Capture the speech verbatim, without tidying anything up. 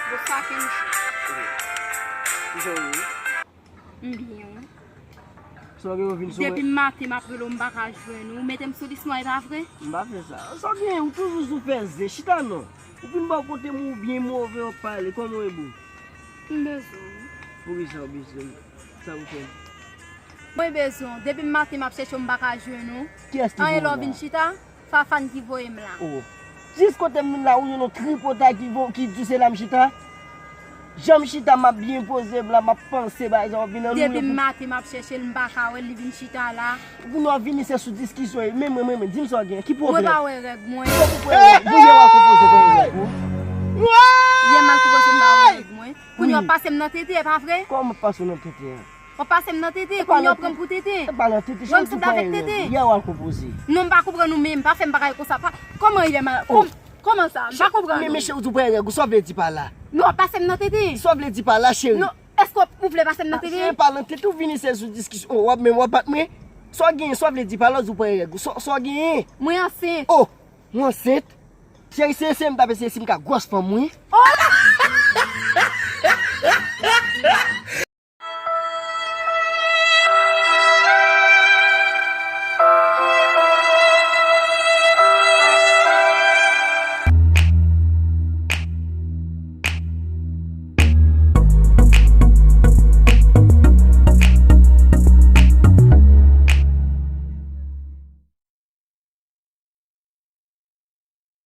Pou sa ke m. Kijan w ye? M byen, wi. Sa w gen, w vin sou mwen? Depi maten m ap rele w, m pa ka jwenn ou. Ou mete m sou lis nwa, e pa vre? M pa fè sa. Sa w gen, ou toujou sou fè zen. Chita non. Ou vin bò kote m, ou byen move, w ap pale. Kòman w ye, boo? M bezwen w. Poukisa w bezwen m? Sa pou fè m? Mwen bezwen w. Depi maten m ap chèche w, m pa ka jwenn ou. Kiyès ki voye w la? Anyen lè w vin chita, Fafane ki voye m la. Oh. Jis kote m vin la, ou jwenn yon tripotay ki vo, ki di se la m chita. Jan m chita, m ap byen poze m la, m ap panse bagay sa w vin annou. Depi maten m ap chèche l, m pa ka wè l, li vin chita la. Pou nou vini se sou diskisyon, e men mwen, men mwen, di m sa w gen, ki pwoblèm? Mwen pa wè règ mwen. Ou wè règ, boo, yè w al konpoze, w wè règ ou. Yè m al konpoze, m pa wè règ mwen. Kounye a w ap pase m nan tete, e pa vre? Kòman m ap pase w nan tete a? W ap pase m nan tete, kounye a w pran m pou tete. E pa nan tete, cheri, ou pran règ ou. Yè w al konpoze. Non, m pa konprann ou menm, pa fè m bagay konsa. Pa, kòman yè m al, kòm-, kòman sa? M pa konprann ou. Men, men cheri, ou pran règ ou, sa w vle di pa la? Non, w ap pase m nan tete. Sa w vle di pa la, cheri? Non, èske w vle pase m nan tete? Cheri, pa nan tete, ou vini se sou diskisyon, w ap menm, w ap bat mwen. Sa w genyen, sa w vle di pa la, ou pran règ ou, sa, sa w genyen? Mwen ansent. Oh, ou ansent? Cheri, se, se m t ap eseye si m ka gwòs fanm, wi. Oh!